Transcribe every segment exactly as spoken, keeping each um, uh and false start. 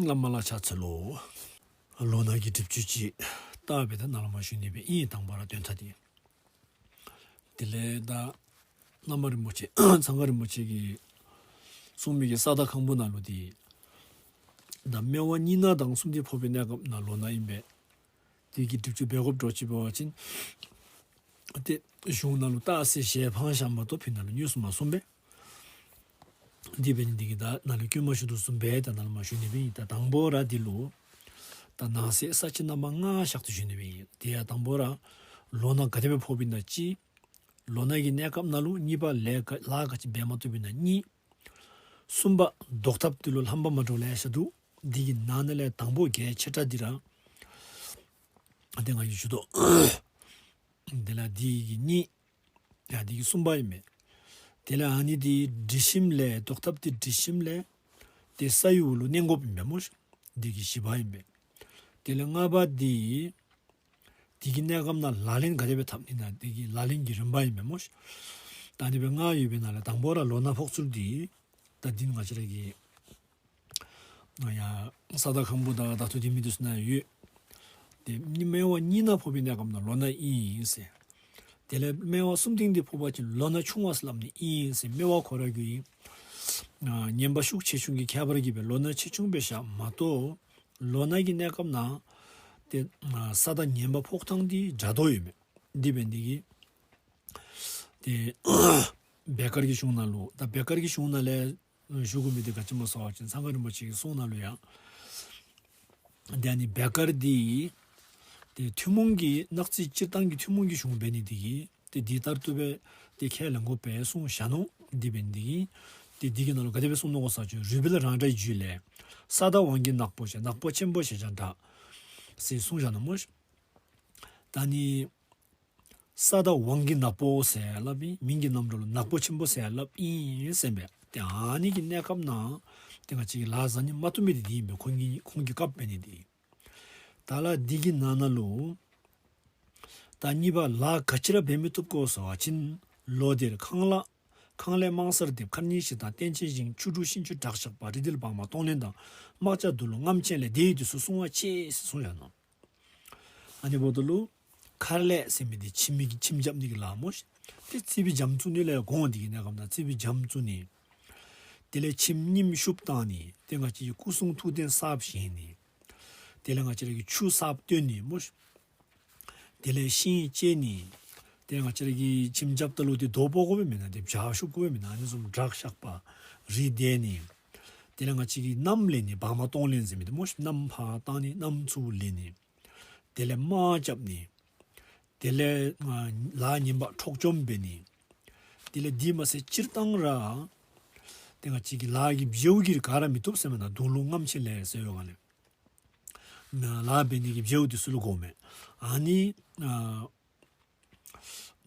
བླ་མ་ལ་ཕྱག་འཚལ་ལོ། ལོ་ན་གི་སྒྲིབ་བཅུད་ཅིག་བརྟག་པའི་ད་ནཱ་ལས་མར་ཞུ་ནི་སྦེ་ཨིན། དང་པ་ར་དོན་དག་འདི། དེ་ལས་ད་བླ་མ་རིན་པོ་ཆེ་གཙང་ཁ་རིན་པོ་ཆེ་གིས་གསུངས་མི་གི་ས་དང་ཁང་བུ་ནང་ལུ་འདི་ད་སྨེ་བ་གཉིས་ནག་དང་གསུམ་འདི་ཕོག་པའི་གནས་སྐབས་ནང་ལོ་ན་ཨིན་པས། དེ་གི་སྒྲིབ་བཅུད་འབད་དགོཔ་འདྲཝ་ཅིག་འབད་བ་ཅིན་ཏེ་གཞུང་ནང་ལུ་རྟགས་གསལ་ཞལ་འཕང་བཞག་མ་གཏོགས་ཕར་ནང་ལུ་དངོས་སུ་མ་གསུངས་པས། དེ་འབད་ནི་འདི་གིས་ད་ནཱ་ལུ་བཀོད་མ་ཞུ་དོ་བཟུམ་སྦེ་ད་ནཱ་ལས་མར་ཞུ་ནི་སྦེ་ཨིན། ད་དང་པ་ར་འདི་ལུ་ད་ནང་གསེས་ས་བཅད་རྣམ་པ་ལྔ་བཞག་སྟེ་ཞུ་ནི་སྦེ་ཨིན། དེ་ཡང་དང་པ་ར་ལོ་ན་ག་དེ་སྦེ་ཕོགཔ་ཨིན་ན་གཅིག། ལོ་ན་གི་གནས་སྐབས་ནང་ལུ་གཉིས་པ་ལས་ག་ལཱ་ག་ཅི་འབད་མ་བཏུབ་ཨིན་ན་གཉིས། གསུམ་པ་བཟློག་ཐབས་འདི་ལུ་རྣམ་པ་མ་འདྲཝ་ལེ་ཤ་འདུག། འདི་གི་ནང་ན་ལས་དང་པ་གལ་ཆེ་དྲགས་འདི་ར་ཏེ་ང་གིས་ཞུ་དོ། དེ་ལས་འདི་གི་གཉིས། ཡ་འདི་གི་གསུམ་པ་ཨིན་མས། དེ་ལས་ཨ་ནི་འདི་དྲི་ཞིམ་ལས་བཟློག་ཐབས་འདི་དྲི་ཞིམ་ལས་ཏེ་ས་གཡུ་ལུ་གནོན་དགོཔ་ཨིན་པས་སྨོ་ཤིག། འདི་གི་བཞི་པ་ཨིན་པས། དེ་ལས་ལྔ་པ་འདི་འདི་གི་གནས་སྐབས་ནང་ལག་ལེན་ག་དེ་སྦེ་འཐབ་ནི་ན་འདི་གི་ལག་ལེན་གྱི་རིམ་པ་ཨིན་པས་སྨོ་ཤིག། ད་འདི་སྦེ་ལྔ་ཡོད་པའི་ནང་ལས་དང་པ་ར་ལོ་ན་ཕོག་ཚུལ་འདི་ད་འདི་ང་བཅས་ར་གི་ཡ་ས་དང་ཁང་བུ་དང་ད་ལྟོ་འདི་མི་འདི་ཚུ་ནང་ཡོད། ཏེ་སྨེ་བ་གཉིས་ནག་ཕོག་པའི་གནས་སྐབས་ནང་ལོ་ན་ཨིན་ཟེར། དེ་ལས་སྨེ་བ་གསུམ་སྟེང་འདི་ཕོག་པ་ཅིན་ལོ་ན་ཆུང་བ་ཟེར་སླབ་ནི་ཨིན་ཟེར། སྨེ་བ་ཁོ་ར་གི་ཨ་ངན་པ་ཤུགས་ཆེ་ཆུང་གི་ཁྱད་པར་གྱིས་སྦེ་ལོ་ན་ཆེ་ཆུང་སྦེ་བཞག་མ་གཏོགས་ལོ་ན་གི་གནས་སྐབས་ནང་ཏེ་ཨ་ས་དང་ངན་པ་ཕོག་ཐངས་འདི་འདྲ་དོ་ཡོད་མས། འདི་འབད་ནི་འདི་གིས་ཏེ་བེ་དཀར་གྱི་གཞུང་ནང་ལུ་ད་བེ་དཀར་གྱི་གཞུང་ནང་ལས་ཞུ་དགོ་མི་འདི་ག་ཅི་སྨོ་ཟེར་བ་ཅིན་གཙང་ཁ་རིན་པོ་ཆེ་གི་གསུང་ནང་ལུ་ཡང་ཏེ་ཨ་ནི་བེ་དཀར་འདི་ཏེ་ཐུན་མོང་གི་གནག་རྩི་སྤྱིར་བཏང་གི་ཐུན་མོང་གི་གཞུང་འབད་ནི་འདི་གིས་ཏེ་འདི་ལྟར་དུ་སྦེ་ཏེ་ཁས་ལེན་དགོ་པས་གསུངས་བཞག་ནུག། འདི་འབད་ནི་འདི་གིས་ཏེ་འདི་གི་ནང་ལུ་ག་དེ་སྦེ་གསུངས་ནུག་གོ་ཟེར་བ་ཅིན་རུས་སྦལ་རང་སྒྲའི་རྒྱུད་ལས་ས་དང་དབང་གིས་ནག་པོ་ཞེས། ནག་པོ་ཆེན་པོ་ཞེས་ཀྱང་གྲགས་ཟེར་གསུངས་བཞག་ནུག་སྨོ་ཤིག། ད་ཨ་ནི་ས་དང་དབང་གིས་ནག་པོ་ཟེར་སླབ་ཨིན། མིང་གི་རྣམ་གྲངས་ལུ་ནག་པོ་ཆེན་པོ་ཟེར་སླབ་ཨིན་ཟེར་མས། ཏེ་ཨ་ནི་གི་གནས་སྐབས་ནང་ཏེ་ང་བཅས་ཀྱིས་ལཱ་བཟའ་ནི་མ་བཏུབ་མི་འདི་འདི་ཨིན་པས། ཁོང་གི་ཁོང་གི་སྐབས་འབད་ནི་འདི། ད་ལགས་འདི་གི་ནང་ན་ལུ་ད་གཉིས་པ་ལཱ་ག་ཅི་ར་འབད་མི་བཏུབ་གོ་ཟེར་བ་ཅིན་ལོ་འདིར་ཁང་གླ་ཁང་ལས་དམངས་སར་འདེབས་མཁར་གཉིས་ཤིག་དང་སྟན་ཆེན་བཞེངས་ཆུ་འབྲུག་ཤིང་ཆུ་བྲག་བཞག་པ་རི་དིལ་བག་མ་གཏོང་ལེན་དང་དམག་ཇ་དུག་ལོག་རྔམ་ཆེན་ལས་དེ་ཡི་དུས་སུ་བསྲུང་བ་ཆེ་ཟེར་གསུངས་ཡོད་ནོ། ཨ་ནི་འབདཝ་ད་ལུ་མཁར་ལས་ཟེར་མི་འདི་ཁྱིམ་མི་གི་ཁྱིམ་རྐྱབ་ནི་གི་ལཱ་སྨོ་ཤིག། ཏེ་རྩིག་པའི་རྒྱ་མཚོ་ནི་ལས་གོང་འདི་གི་གནས་སྐབས་ནང་རྩིག་པའི་རྒྱ་མཚོ་ནི། དེ་ལས་ཁྱིམ་རྙིངམ་ཤུབས་བཏང་ནི། ཏེ་ང་བཅས་ཀྱི་སྐུ་གསུང་ཐུགས་རྟེན་གསརཔ་བཞེངས་ནི། དེ་ལས་ང་བཅས་ར་གི་ཆུ་གསརཔ་བཏོན་ནི་སྨོ་ཤིག། དེ་ལས་ཤིང་བཅད་ནི། ཏེ་ང་བཅས་ར་གི་ཁྱིམ་རྐྱབ་ད་ལུ་ཏེ་རྡོ་ཕོག་དགོ་པས་མེན་ན། ཏེ་བྱག་ཤུབ་དགོ་པས་མེན་ན། ཨ་ནི་བཟུམ་བྲག་བཞག་པ་རི་འདེད་ནི། དེ་ལས་ང་བཅས་ཀྱིས་རྔམ་ལེན་ནི་བག་མ་གཏོང་ལེན་ཟེར་མི་འདི་སྨོ་ཤིག། རྔམ་ཕར་བཏང་ནི་རྔམ་ཚུར་ལེན་ནི། དེ་ལས་དམག་རྐྱབ་ནི། དེ་ལས་ལཱ་ངན་པ་འཕྲོག་བཅོམ་འབད་ནི། དེ་ལས་འདི་མ་ཚད་སྤྱིར་བཏང་ར་ཏེ་ང་བཅས་ཀྱི་ལཱ་གི་བྱཝ་གིས་ག་ར་མི་བཏུབ་ཟེར་མེན་ན། དུག་ལོག་རྔམ་ཆེན་ལས་ཟེར་བའི་སྒང་ལས་ལཱ་འབད་ནི་གི་བྱཝ་འདི་ཚུ་ལུ་དགོ་མས། ཨ་ནི་ཨ་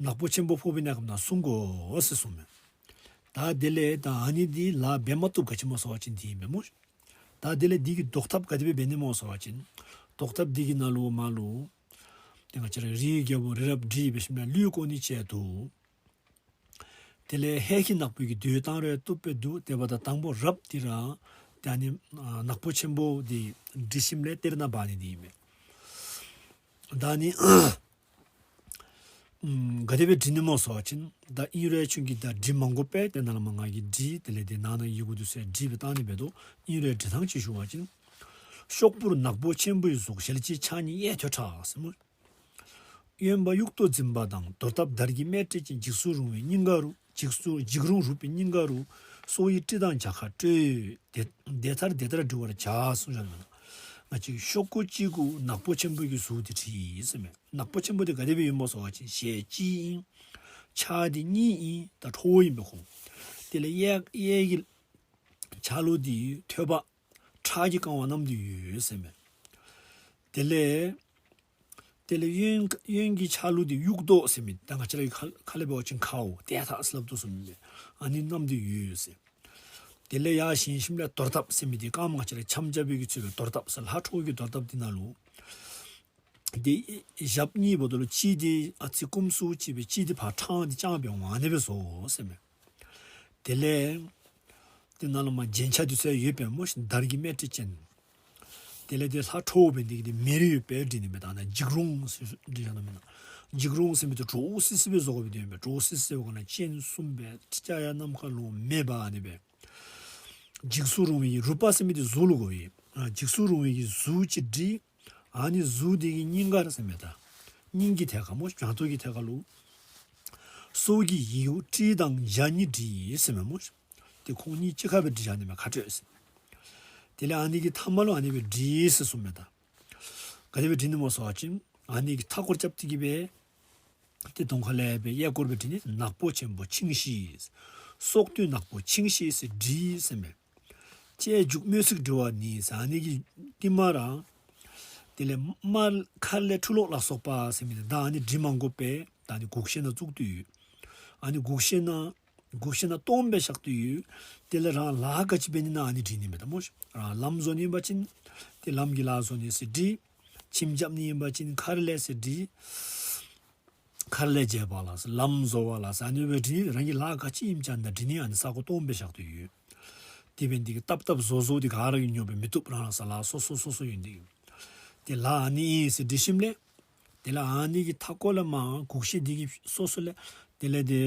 ནག་པོ་ཆེན་པོ་ཕོག་པའི་གནས་སྐབས་ནང་བསྲུང་དགོ་ཟེར་གསུངས་མས། ད་དེ་ལས་ད་ཨ་ནི་འདི་ལཱ་འབད་མ་བཏུབ་ག་ཅི་སྨོ་ཟེར་བ་ཅིན་འདི་ཨིན་པས་སྨོ་ཤིག། ད་དེ་ལས་འདི་གི་བཟློག་ཐབས་ག་དེ་སྦེ་འབད་ནི་སྨོ་ཟེར་བ་ཅིན་བཟློག་ཐབས་འདི་གི་ནང་ལུ་མར་ལུ་ཏེ་ང་བཅས་ར་རིའི་རྒྱལ་པོ་རི་རབ་འབྲིང་འབད་ཞིནམ་ལས་ཀླུས་བསྐོར་ནི་ཆེད་དུ། དེ་ལས་ཧེ་ཧི་ནག་པོ་གི་མདོས་བཏང་རུང་བཏུབ་པས་འདུག། དེ་འབདཝ་ད་དང་པ་རབ་འདི་ར་ཏེ་ཨ་ནི་ནག་པོ་ཆེན་པོ་འདི་དྲི་ཞིམ་ལས་གཏེར་ནང་འབག་ནི་འདི་ཨིན་མས། ད་ཨ་ནི་ག་དེ་སྦེ་འབྲི་ནི་སྨོ་ཟེར་བ་ཅིན་ད་ཨིན་རུང་ཁྱོད་ཀྱིས་ད་འབྲི་མ་དགོ་པས། ཏེ་ནཱ་ལས་མར་ང་གིས་འབྲི། དེ་ལས་ཏེ་ནང་ན་ཡི་གུ་འདི་ཚུ་འབྲི་སྦེ་བཏང་ནི་འབད་དོ། ཨིན་རུང་འབྲི་ཐངས་ཅིག་ཞུ་བ་ཅིན། ཤོག་བུར་ནག་པོ་ཆེན་པོའི་གཟུགས། ཞལ་གཅིག་ཕྱག་གཉིས་གཡས་ཐོད་ཁྲ་ཟེར་སྨོ། གཡོན་པ་དབྱུག་ཏོ་འཛིན་པ་དང་། དོར་སྟབས་དར་གྱི་སྨད་དཀྲིས་ཅན། འཇིགས་སུ་རུང་བའི་སྙིང་ག་རུ། འཇིགས་སུ་འཇིགས་རུང་རུས་པའི་སྙིང་ག་རུ། སོ་ཡི་དཀྲིས་དང་རྒྱ་ཁ་སྤྲོད། དེ་དེ་ལྟར་དེ་ལྟར་འབྲི་བར་བྱ་གསུངས་བཞག་ནུག། ང་བཅས་ཤོག་གུ་གཅིག་གུ་ནག་པོ་ཆེན་པོ་གི་གཟུགས་འདི་བྲིས་ཟེར་མས། ནག་པོ་ཆེན་པོ་འདི་ག་དེ་སྦེ་ཡོདཔ་སྨོ་ཟེར་བ་ཅིན་ཞལ་གཅིག་ཨིན། ཕྱག་འདི་གཉིས་ཨིན། ད་ཁྲོ་བོ་ཨིན་པས་ཁོ། དེ་ལས་གཡས་གཡས་ཀྱི་ཕྱག་ལུ་འདི་ཐོད་པ་ཁྲག་གིས་བཀང་བ་བསྣམས་ཏེ་ཡོད་ཟེར་མས། དེ་ལས་དེ་ལས་གཡོན་གཡོན་གྱི་ཕྱག་ལུ་འདི་དབྱུག་ཏོ་ཟེར་མི་ད་ང་བཅས་ར་གི་ཁ་ཁ་ལས་འབད་བ་ཅིན་ཁའུ་ཏེ་ཐ་ཟེར་སླབ་དོ་བཟུམ་སྦེ་ཨ་ནི་བསྣམས་ཏེ་ཡོད་ཟེར། དེ་ལས་ཡར་བཞེངས་ཞིནམ་ལས་དོར་སྟབས་ཟེར་མི་འདི་རྐངམ་ང་བཅས་ར་འཆམ་རྐྱབ་པའི་གི་ཚུལ་སྦེ་དོར་སྟབས་ཟེར་ལྷ་ཁྲོ་བོ་གི་དོར་སྟབས་འདི་ནང་ལུ་འདི་ཞབས་གཉིས་འབདཝ་ད་ལུ་གཅིག་འདི་ཨ་ཙི་སྐུམ་སུ་ཅིག་སྦེ་གཅིག་འདི་ཕར་ཕྲང་སྟེ་བརྐྱངས་སྦེ་འོང་། ཨ་ནི་སྦེ་བཟོ་ཟེར་མས། དེ་ལས་དེ་ནང་ལུ་མར་རྒྱན་ཆ་འདི་ཚུ་ཡོད་པས་སྨོ་ཤིག། དར་གྱི་སྨད་དཀྲིས་ཅན། དེ་ལས་དེ་ལྷ་ཁྲོ་བོ་འབད་ནི་དེ་གིས་དེ་མེ་རི་ཡོད་པའི་འདྲི་ནི་མས། ད་ན་འཇིགས་རུང་ཟེར་འདྲི་བཞག་ནི་མེན་ན། འཇིགས་རུང་ཟེར་མི་དེ་འདྲོག་སི་སི་སྦེ་བཟོ་དགོ་པའི་དོན་ཡོད་པས། འདྲོག་སི་སི་ཟེར་བ་ན་སྤྱན་གསུམ་སྦེ་ཕྱི་ཡང་ནམ་མཁའ་ལུ་མེ་འབར་ནི་སྦེ། འཇིགས་སུ་རུང་བའི་རུ་པ་ཟེར་མི་དེ་གཟུགས་ལུ་གོཝ་ཨིན། ཨ་འཇིགས་སུ་རུང་བའི་གཟུགས་ཅིག་འདྲི། ཨ་ནི་གཟུགས་དེ་གི་སྙིང་གར་ཟེར་མི་ད། སྙིང་གི་ཐད་ཁར་སྨོ། བྱང་ཐོག་གི་ཐད་ཁར་ལུ། སྲོག་གི་ཡིག་དྲི་དང་ཇ་གཉིས་འདྲི་ཟེར་མི་སྨོ། དེ་ཁོང་གཉིས་གཅིག་ཁར་སྦེ་འདྲི་བཞག་ནི་མས། ཁ་སྤྲོད་ཟེར། དེ་ལས་ཨ་ནི་གི་མཐའ་མ་ལུ་ཨ་ནི་སྦེ་འདྲི་ཟེར་གསུངམ་མས་ད། ག་དེ་སྦེ་འདྲི་ནི་སྨོ་ཟེར་བ་ཅིན་ཨ་ནི་གི་མཐའ་སྐོར་རྐྱབ་སྟེ་གི་སྦེ། ཏེ་གདོང་ཁ་ལས་སྦེ་གཡས་སྐོར་སྦེ་འདྲི་ནི། ནག་པོ་ཆེན་པོ་འཆིང་ཤིག། སྲོག་བདུད་ནག་པོ་འཆིང་ཤིག་ཟེར་འདྲི་ཟེར་མས། ཅེས་མཇུག་སྨོས་ཚིག་འདྲི་བ་ནི་ཟེར། ཨ་ནི་གི་ཏེ་མ་ར། དེ་ལས་མར་མཁར་ལས་འཁྲུག་ལོག་ལ་སོགས་པ་ཟེར་མི་དེ་ད་ཨ་ནི་འདྲི་མ་དགོ་པར་ད་ཨ་ནི་གུག་ཤད་ནང་བཙུགས་ཏེ་ཡོད། ཨ་ནི་གུག་ཤད་ནང་གུག་ཤད་ནང་སྟོངམ་སྦེ་བཞག་སྟེ་ཡོད། དེ་ལས་རང་ལཱ་ག་ཅི་འབད་ནི་ན་ཨ་ནི་འདྲི་ནི་མས་ད་སྨོ། རང་ལམ་བཟོ་ནི་ཨིན་པ་ཅིན་ཏེ་ལམ་གྱི་ལཱ་བཟོ་ནི་ཟེར་འདྲི། ཁྱིམ་རྐྱབ་ནི་ཨིན་པ་ཅིན་མཁར་ལས་ཟེར་འདྲི། མཁར་ལས་འབྱེད་པ་ལ་ཟེར། ལམ་བཟོ་བ་ལ་ཟེར། ཨ་ནི་སྦེ་འདྲི་ནི། རང་གི་ལཱ་ག་ཅི་ཨིནམ་ཅིག་ཨ་ནི་ད་འདྲི་ནི། ཨ་ནི་ས་གོ་སྟོངམ་སྦེ་བཞག་སྟེ་ཡོད། དེ་འབད་ནི་དེ་གིས་བཏབ་བཏབ་བཟོ་བཟོཝ་དེ་ག་ར་གིས་ཉོ་སྦེ་མི་བཏུབ། རང་རང་ས་ལཱ་སོ་སོ་སོ་སོ་ཡོད་ནི་དེ་གིས། དེ་ལཱ་ཨ་ནི་ཨིན་ཟེར་འདྲི་ཞིནམ་ལས། དེ་ལས་ཨ་ནི་གི་མཐའ་སྐོར་ལས་མར་གུག་ཤད་དེ་གི་སོ་སོ་ལས། དེ་ལས་དེ་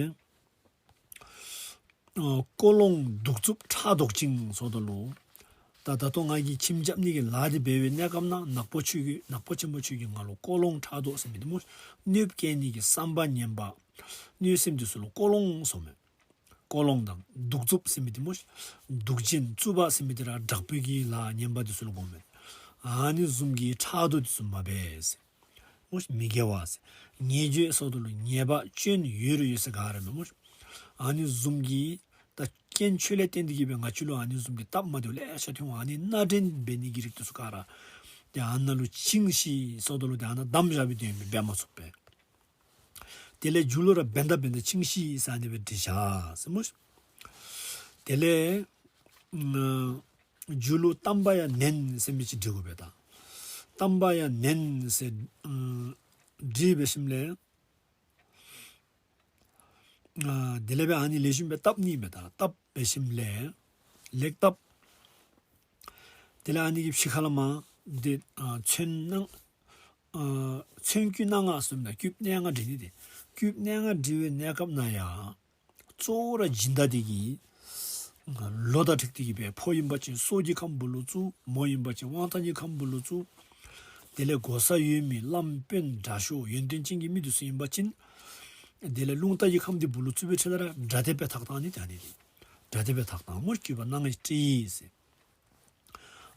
ཨ་ཀོ་ལོང་གདུག་རྩུབ་ཕྲག་དོག་ཅིང་ཟེརཝ་ད་ལུ། ད་ད་ལྟོ་ང་གིས་ཁྱིམ་རྐྱབ་ནི་གི་ལཱ་དེ་འབད་བའི་གནས་སྐབས་ནང་ནག་པོ་ཁྱོད་ཀྱིས་ནག་པོ་ཆེན་པོ་ཁྱོད་ཀྱིས་ང་ལུ་ཀོ་ལོང་ཕྲག་དོག་ཟེར་མི་དེ་སྨོ། གནོདཔ་བཀལ་ནི་གི་བསམ་པ་ངན་པ། གནོད་སེམས་དེ་ཚུ་ལུ་ཀོ་ལོང་ཟེརཝ་མས། ཀོ་ལོང་དང་གདུག་རྩུབ་ཟེར་མི་དེ་སྨོ། གདུག་ཅན་རྩུབ་པ་ཟེར་མི་དེ་ར་དྲག་པོའི་གི་ལཱ་ངན་པ་དེ་ཚུ་ལུ་གོཝ་མས། ཨ་ནི་བཟུམ་གྱི་ཕྲག་དོག་དེ་ཚུ་མ་འབད་ཟེར། སྨོ། མི་དགེ་བ་ཟེར། ཉེས་སྤྱོད་ཟེརཝ་ད་ལུ་ཉེས་པ་སྐྱོན་ཡོད་རུང་ཡོད་ཟེར་ག་ར་མེན་སྨོ། ཨ་ནི་བཟུམ་གྱི་ད་རྐྱེན་ཆོས་ལས་བརྟེན་ཏེ་གི་སྦེ་ང་བཅས་ལུ་ཨ་ནི་བཟུམ་གྱི་སྟབས་མ་བདེཝ་ལེ་ཤ་ཐོན་འོང་། ཨ་ནི་སྣ་འདྲེན་འབད་ནི་གི་རིགས་དེ་ཚུ་ག་ར། ཏེ་ཨ་ནཱ་ལུ་འཆིང་ཤིག་ཟེརཝ་ད་ལུ་ཏེ་ཨ་ནཱ་བསྡམས་བཞག་པའི་དོན་ཡོད་པས། འབད་མ་ཚུགས་པས། དེ་ལས་རྒྱུ་ལུ་ར་བན་ད་བན་ད་འཆིང་ཤིག་ཟེར་ཨ་ནི་སྦེ་འདྲི་བཞག་ཟེར་སྨོ། དེ་ལས་ཨ་རྒྱུ་ལུ་གཏམ་པ་ཡང་ནན་ཟེར་མི་ཅིག་འདྲི་དགོ་པས་ད། གཏམ་པ་ཡང་ནན་ཟེར་ཨ་འདྲི་འབད་ཞིནམ་ལས། ཨ་དེ་ལས་སྦེ་ཨ་ནི་ལེགས་ཤོམ་སྦེ་བཏབ་ནི་མས་ད། བཏབ་འབད་ཞིནམ་ལས་ལེགས་བཏབ། དེ་ལས་ཨ་ནི་གི་ཕྱི་ཁ་ལས་མར་དེ་ཨ་མཚོན་སྣ་ཨ་མཚོན་རྐྱེན་སྣ་ལྔ་ཟེརཝ་མས་ད། རྐྱེན་སྣ་ལྔ་འདྲི་ནི་དེ། རྐྱེན་སྣ་ལྔ་འདྲི་བའི་གནས་སྐབས་ནང་ཡང་གཙོ་བོ་ར་སྦྱིན་བདག་དེ་གིས་ལོ་དང་འཁྲིལ་ཏེ་གི་སྦེ་ཕོ་ཨིན་པ་ཅིན་སྲོག་གི་ཁམས་བུ་ལུ་བཙུགས། མོ་ཨིན་པ་ཅིན་དབང་ཐང་གི་ཁམས་བུ་ལུ་བཙུགས། དེ་ལས་གོ་ས་ཡོད་མི་བླམ་དཔོན་དྲག་ཤོས་ཡོན་ཏན་ཅན་གྱི་མི་དེ་ཚུ་ཨིན་པ་ཅིན་དེ་ལས་རླུང་རྟ་གི་ཁམས་དེ་བུ་ལུ་བཙུགས་པའི་ཕྱི་ལས་ར་དགྲ་དེ་སྦེ་ཐག་བཏང་ནི་ད་ཨ་ནི་དེ། དགྲ་དེ་སྦེ་ཐག་བཏང་སྨོ། བཀོད་པ་སྣ་ལྔ་ཡིས་སྤྲས་ཟེར།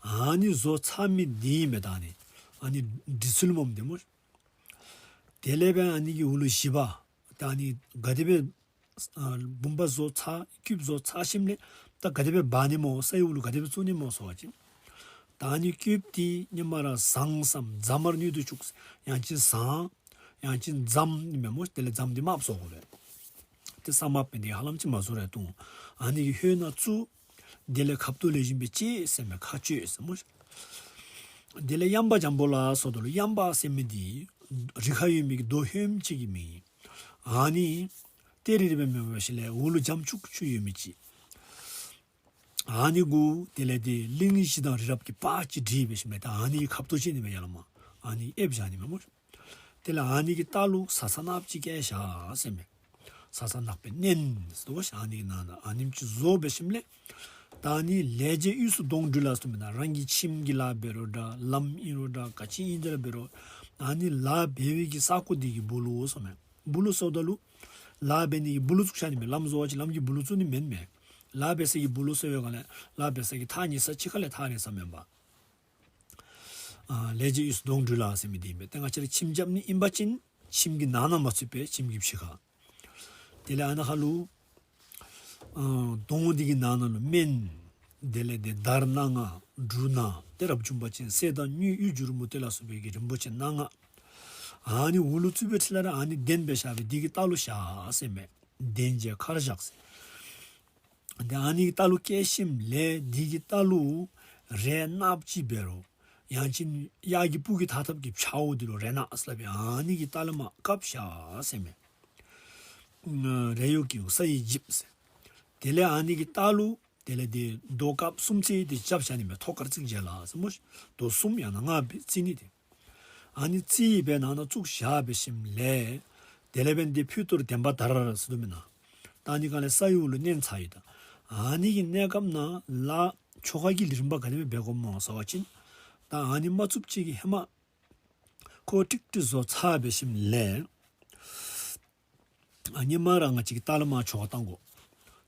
ཨ་ནི་བཟོ་ཚར་མི་དེ་ཨིན་པས་ད་ཨ་ནི། ཨ་ནི་འདྲི་ཚུལ་སྨོ་དེ་སྨོ། དེ་ལས་སྦེ་ཨ་ནི་གི་འོག་ལུ་བཞི་པ། ད་ཨ་ནི་ག་དེ་སྦེ་ཨ་བུམ་པ་བཟོ་ཚར་སྐུདཔ་བཟོ་ཚར་ཞིནམ་ལས་ད་ག་དེ་སྦེ་འབག་ནི་སྨོ། སའི་འོག་ལུ་ག་དེ་སྦེ་བཙུགས་ནི་སྨོ་ཟེར་བ་ཅིན། ད་ཨ་ནི་སྐུདཔ་དེ་ཧེ་མ་ར་ཟངས་སམ་རྫམ་མར་སྣོད་དུ་བཅུག། ཡང་ཅིན་ཟངས། ཡང་ཅིན་རྫམ་ཨིན་མས་སྨོ། དེ་ལས་རྫམ་དེ་དམརཔོ་བཟོ་དགོ་པས། ཏེ་ས་དམརཔོ་འབད་ནི་དེ་ཧ་ལམ་ཅིག་མ་བཟོ་རུང་བཏུབ། ཨ་ནི་གི་ཧོད་ནང་བཙུགས། དེ་ལས་ཁབ་ཏོ་ལེགས་ཤོམ་སྦེ་བཅད་ཟེར་མས། ཁ་གཅོད་ཟེར་སྨོ། དེ་ལས་གཡམ་པ་འཇམ་པོ་ལ་ཟེརཝ་ད་ལུ་གཡམ་པ་ཟེར་མི་དེ་རི་ཁར་ཡོད་མི་གི་རྡོ་ཧོནམ་ཅིག་གི་མིང་། ཨ་ནི་ཏེ་རི་རི་སྦེ་མེན་པར་ཞིནམ་ལས་འོག་ལུ་འཇམ་ཅུག་ཅུ་ཡོད་མི་ཅིག། ཨ་ནི་གུ་དེ་ལས་དེ་གླིང་བཞི་དང་རི་རབ་ཀྱི་བར་ཅིག་སྒྲིལ་འབད་ཞིནམ་ལས་ད་ཨ་ནི་གི་ཁབ་ཏོ་བཅད་ནི་མས་ཡར་ལས་མར། ཨ་ནི་ཨེབ་བཞག་ནི་མས་སྨོ། དེ་ལས་ཨ་ནི་གི་ལྟག་ལུ་ས་ས་ནགཔོ་ཅིག་བཀལ་བཞག་ཟེར་མས། ས་ས་ནགཔོ་སྦེ་མནན་ཟེར་དོ་ཤ། ཨ་ནི་གི་ནང་ན་ཨ་ནེམ་ཅིག་བཟོ་འབད་ཞིནམ་ལས། ད་ཨ་ནི་ལས་བྱེད་དབུས་སུ་གདོང་འདྲུལ་ལ་ཟེར་མི་ནང་རང་གི་ཁྱིམ་གྱི་ལཱ་འབད་རུང་འདྲ་ལམ་ཨིན་རུང་འདྲ་ག་ཅི་ཨིན་ཅི་ར་འབད་རུང་། ཨ་ནི་ལཱ་འབད་བའི་གི་ས་གོ་དེ་གི་སྦུག་ལུ་ཟེར་མས། སྦུག་ལུ་ཟེརཝ་ད་ལུ་ལཱ་འབད་ནི་གི་སྦུག་ལུ་བཙུགས་བཞག་ནི་མས། ལམ་བཟོ་བ་ཅིན་ལམ་གྱི་སྦུག་ལུ་བཙུགས་ནི་མེན་མས། ལཱ་འབད་ས་གི་སྦུག་ལུ་ཟེར་བའི་སྒང་ལས་ལཱ་འབད་ས་གི་ཐག་ཉེ་ས་ཕྱི་ཁ་ལས་ཐག་རིང་ས་མེན་པར། ཨ་ལས་བྱེད་དབུས་སུ་གདོང་འདྲུལ་ལ་ཟེར་མི་དེ་ཨིན་པས། ཏེ་ང་བཅས་ར་ཁྱིམ་རྐྱབ་ནི་ཨིན་པ་ཅིན་ཁྱིམ་གྱི་ནང་ན་མ་ཚུད་པར་ཁྱིམ་གྱི་ཕྱི་ཁར། དེ་ལས་ཨ་ནཱ་ཁར་ལུ་ཨ་དོང་དེ་གི་ནང་ན་ལུ་སྨན། དེ་ལས་དེ་དར་སྣ་ལྔ། འབྲུ་སྣ། ཏེ་རབ་བྱུང་པ་ཅིན་གསེར་དང་དངུལ་གཡུ་བྱུ་རུ་མུ་ཏིག་ལ་སོགས་པའི་གི་རིན་པོ་ཆེ་སྣ་ལྔ། ཨ་ནི་འོག་ལུ་བཙུགས་པའི་ཕྱི་ལས་ར་ཨ་ནི་གདན་སྦེ་བཞག་པའི་དེ་གི་ལྟག་ལུ་བཞག་ཟེར་མས། གདན་བྱས་ཁར་བཞག་ཟེར། ཏེ་ཨ་ནི་གི་ལྟག་ལུ་བཀལ་ཞིནམ་ལས་དེ་གི་ལྟག་ལུ་རས་ནགཔོ་ཅིག་འབད་རུང་ཡང་ཅིན་གཡག་གི་སྤུ་གི་ཐག་ཐགཔ་གི་ཕྱག་འོག་དེ་ལུ་རས་ནག་ཟེར་སླབ་པའི་ཨ་ནི་གི་ལྟག་ལས་མར་བཀབ་བཞག་ཟེར་མས། རས་ཡོག་གི་ས་ཡིས་འཇིབ་ཟེར། དེ་ལས་ཨ་ནི་གི་ལྟག་ལུ་ དེ་ལས་དེ་རྡོ་དཀརཔོ་གསུམ་རྩེ་སྟེ་རྐྱབ་བཞག་ནི་མས། ཐོག་ཁར་རྩིག་བྱས་ལ་ཟེར་སྨོ་ཤིག། རྡོ་གསུམ་ཡང་ན་ལྔ་སྦེ་རྩིག་ནི་དེ། ཨ་ནི་རྩིག་སྦེ་ནང་ན་བཙུགས་བཞག་འབད་ཞིནམ་ལས་དེ་ལས་འབདན་དེ་ཕུད་གཏོར་བདེན་པ་དར་ཟེར་དོ་མེན་ན། ད་ཨ་ནི་གང་ལས་ས་གཡོ་ལུ་མནན་ཚར་ཡི་ད། ཨ་ནི་གི་གནས་སྐབས་ནང་ལ་ཆོ་ག་གི་ལས་རིམ་པ་ག་དེ་སྦེ་འབད་དགོཔ་སྨོ་ཟེར་བ་ཅིན། ད་ཨ་ནི་མ་བཙུགསཔ་ཅིག་གི་ཧེ་མ་ཁོ་ཀྲིག་ཀྲི་བཟོ་ཚར་འབད་ཞིནམ་ལས་ཨ་ཧེ་མ་ར་ང་བཅས་ཀྱིས་ལྟག་ལས་མར་ཆོ་ག་བཏང་དགོ།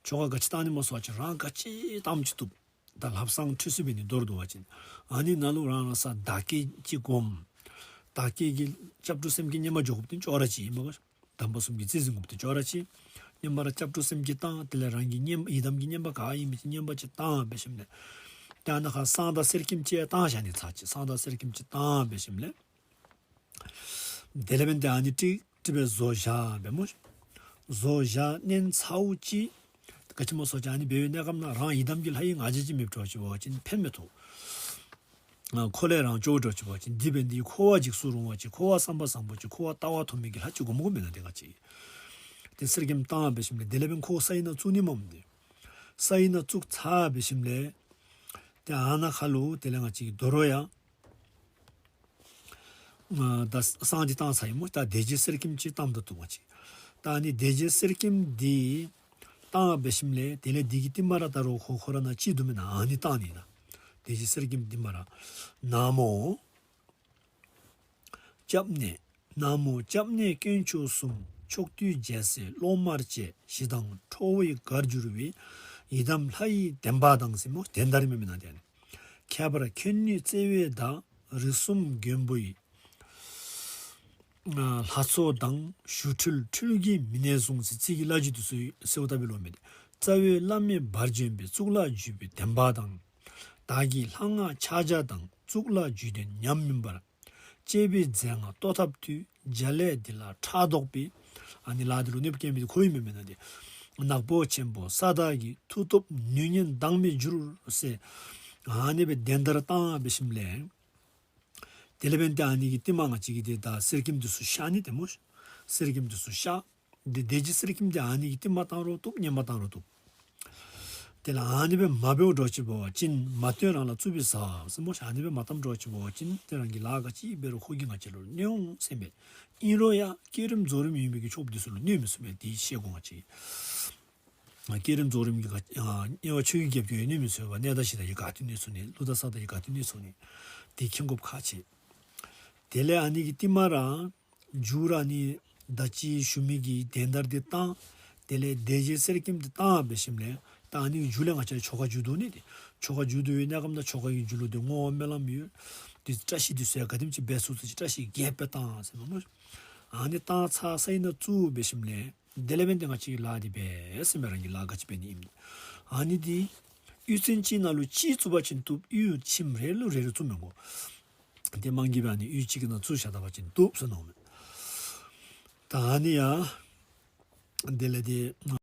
ཆོ་ག་ག་ཅི་བཏང་ནི་སྨོ་ཟེར་བ་ཅིན་རང་ག་ཅི་བཏངམ་ཅིག་བཏུབ། ད་ལྷ་བསང་ཁྲུས་གསོལ་འབད་ནི་མདོར་བསྡུ་བ་ཅིན། ཨ་ནི་ནང་ལུ་རང་རང་ས་བདག་བསྐྱེད་ཅིག་སྒོམ། བདག་བསྐྱེད་ཀྱི་སྐྱབས་འགྲོ་སེམས་བསྐྱེད་བསྙེན་པ་འཇོག་དགོཔ་དེ་ཅོག་ར་གཅིག་ཨིན་མས་གོ། དམ་པ་གསུམ་གྱི་རྩིས་ཟིན་དགོཔ་དེ་ཅོག་ར་གཅིག། ཧེ་མ་ར་སྐྱབས་འགྲོ་སེམས་བསྐྱེད་བཏང་། དེ་ལས་རང་གི་བསྙེན་ཡི་དམ་གྱི་བསྙེན་པ་ག་ཨིན་མི་ཅིག་བསྙེན་པ་ཅིག་བཏང་འབད་ཞིནམ་ལས། ད་ཨ་ནཱ་ཁར་བསང་དང་གསེར་སྐྱེམས་ཅིག་བཏང་བཞག་ནི་ཚར་གཅིག། བསང་དང་གསེར་སྐྱེམས་ཅིག་བཏང་འབད་ཞིནམ་ལས། དེ་ལས་འབདན་དེ་ཨ་ནི་ཀྲིག་ཀྲི་སྦེ་བཟོ་བཞག་འབད་སྨོ་ཤིག། བཟོ་བཞག་མནན་ཚརཝ་ཅིག། ག་ཅི་སྨོ་ཟེར་བ་ཅིན་ཨ་ནི་འབད་བའི་གནས་སྐབས་ནང་རང་ཡི་དམ་གྱི་ལྷ་ཡི་ང་རྒྱལ་ཅིག་མེདཔ་འགྱོ་ཅི་འབད་བ་ཅིན་ཕན་མི་ཐོགས། ཨ་ཁོ་ལས་རང་སྐྱོ་འགྱོ་ཅི་འབད་བ་ཅིན། དེ་འབདན་དེ་འཁོར་བ་འཇིགས་སུ་རུང་བ་ཅིག། འཁོར་བ་བསམ་པ་བཟང་པོ་ཅིག། འཁོར་བ་ལྟ་བ་མཐོ་མི་གི་ལྷ་ཅིག་སྒོམ་དགོ་མེན་ན་དེ་ག་ཅི། དེ་གསེར་སྐྱེམས་བཏང་འབད་ཞིནམ་ལས་དེ་ལས་འབདན་ཁོ་ས་གཡོ་ནང་བཙུགས་ནི་མས་དེ། ས་གཡོ་ནང་བཙུགས་ཚར་འབད་ཞིནམ་ལས། དེ་ཨ་ནཱ་ཁར་ལུ་དེ་ལས་ང་བཅས་ཀྱིས་དོ་རུང་ཡང་ཨ་ད་བསང་འདི་བཏང་ཚར་ཡི་སྨོ། ད་བདེ་བྱེད་གསེར་སྐྱེམས་ཅིག་བཏངམ་ད་བཏུབ་པ་ཅིག། ད་ཨ་ནི་བདེ་བྱེད་གསེར་སྐྱེམས་འདི་བཏང་འབད་ཞིནམ་ལས་དེ་ལས་འདི་གི་རྟིང་མ་ར་ད་རུང་ཁོ་ཁོ་ར་ནང་ཅིག་འདུག་མེན་ན། ཨ་ནི་བཏང་ནི་ད། བདེ་བྱེད་གསེར་སྐྱེམས་འདི་མ་ར། ན་མོ་སྐྱབས་གནས། ན་མོ་སྐྱབས་གནས་དཀོན་མཆོག་གསུམ། ཕྱོགས་དུས་རྒྱལ་སྲས་སློབ་མར་བཅས། ཞི་དང་ཁྲོ་བོའི་གར་གྱུར་པའི། ཡི་དམ་ལྷ་ཡི་བདེན་པ་དང་ཟེར་སྨོ། བདེན་བདར་མེན་ན་དེ་ནི། ཁྱད་པར་ཁྱོད་ནི་བརྩེ་བའི་བདག། རིགས་གསུམ་མགོན་པོ་ཡི། ལྷ་ཚོགས་དང་། ཞུ་འཁྲུལ་འཁྲུལ་གྱིས་མི་གནས་གསུངས་ཟེར། ཚིག་གི་བླ་བརྒྱུད་དེ་ཚུ་གསལཝ་ལྟ་བུ་ལུ་མེད། རྩ་བའི་བླ་མེད་འབར་བྱོན་པའི། གཙུག་ལག་བརྒྱུད་པའི་བདེན་པ་དང་། བདག་གི་ལྷ་སྔགས་ཕྱག་རྒྱ་དང་། གཙུག་ལག་བརྒྱུད་ལྡན་ཉམས་མིན་པར། བཅས་པའི་རྫས་སྔགས་གཏོར་ཐབས་མཐུས། རྒྱ་ལས་འདི་ལ་ཕྲག་དོག་པའི། ཨ་ནི་ལཱ་འདི་ལུ་གནོདཔ་བཀལ་མི་འདི་ཁོ་ཨིན་མས་མེན་ན་དེ། ནག་པོ་ཆེན་པོ་ས་བདག་གི། མཐུ་སྟོབས་ནུས་ཉེན་འདང་མི་འགྱུར་ཟེར། ཨ་ནི་སྦེ་བདེན་བདར་བཏང་འབད་ཞིནམ་ལས། དེ་ལས་འབདན་དེ་ཨ་ནི་གི་རྟིང་མ་ང་བཅས་ཀྱིས་དེ་ད་གསེར་སྐྱེམས་འདི་ཚུ་བཤགས་ནི་དེ་སྨོ། གསེར་སྐྱེམས་འདི་ཚུ་བཤགས། དེ་བདེ་བྱེད་གསེར་སྐྱེམས་དེ་ཨ་ནི་གི་རྟིང་མ་བཏང་རུང་བཏུབ། བསྙེན་པ་བཏང་རུང་བཏུབ། དེ་ལས་ཨ་ནི་སྦེ་མ་འབདཝ་འགྱོ་ཅི་འབད་བ་ཅིན་མ་བཏོན་རང་ལ་རྩུབ་པའི་ཟ་ཟེར་སྨོ་ཤིག། ཨ་ནི་སྦེ་མ་བཏངམ་འགྱོ་ཅི་འབད་བ་ཅིན་དེ་རང་གི་ལཱ་ག་ཅི་འབད་རུང་ཁོ་གིས་ང་བཅས་ལུ་གནོད་འོང་ཟེར་མས། ཨིན་རུང་ཡང་བསྐྱེད་རིམ་རྫོགས་རིམ་ཡོད་མི་གི་ཆོསཔ་འདི་ཚུ་ལུ་གནོད་མི་ཚུགས་མས། དེ་ཤེས་དགོ་ང་བཅས། བསྐྱེད་རིམ་རྫོགས་རིམ་གྱི་ག་ཨ་དམྱལ་བ་ཆོས་ཀྱི་རྒྱལཔོ་གིས་གནོད་མི་ཚུགས་པས། གནས་བདག་གཞི་བདག་གིས་ག་ཏེ་གནོད་ཚུགས་ནི། ཀླུ་དང་ས་བདག་གིས་ག་ཏེ་གནོད་ཚུགས་ནི། དེ་མཁྱེན་དགོཔ་ཁག་ཆེ། དེ་ལས་ཨ་ནི་གི་རྟིང་མ་ར་མཇུག་ར་ཨ་ནི་ད་ཅི་ཞུ་མི་གི་བདེན་བདར་འདི་བཏང་། དེ་ལས་བདེ་བྱེད་གསེར་སྐྱེམས་འདི་བཏང་འབད་ཞིནམ་ལས་ད་ཨ་ནི་གི་མཇུག་ལས་ང་བཅས་ཆོ་ག་མཇུག་བསྡུ་ནི་དེ། ཆོ་ག་མཇུག་བསྡུ་བའི་གནས་སྐབས་ནང་ཆོ་ག་གི་མཇུག་ལུ་དེ་བསྔོ་བ་སྨོན་ལམ་ཡོད། དེ་བཀྲ་ཤིས་དེ་ཚུ་ཡང་ག་དེམ་ཅིག་འབད་ཚུགས་ཚུགས་ཅིག་བཀྲ་ཤིས་རྒྱས་པར་བཏང་ཟེར་མས་སྨོ། ཨ་ནི་བཏང་ཚར་ས་གཡོ་ནང་བཙུགས་འབད་ཞིནམ་ལས། དེ་ལས་འབདན་དེ་ང་བཅས་ཀྱི་ལཱ་འདི་འབད་ཟེར་མས། རང་གི་ལཱ་ག་ཅི་འབད་ནི་ཨིནམ། ཨ་ནི་འདི་གཡུས་ཚན་གཅིག་ནང་ལུ་གཅིག་བཙུགས་པ་ཅིན་བཏུབ། གཡུས་ཁྱིམ་རེ་ལུ་རེ་རེ་བཙུགས་མི་དགོ། དེ་མང་གི་སྦེ་ཨ་ནི་གཡུས་གཅིག་གི་ནང་བཙུགས་བཞག་ད་པ་ཅིན་བཏུབ་ཟེར་མནོཝ་མས། ད་ཨ་ནི་ཡང་དེ་ལས་དེ་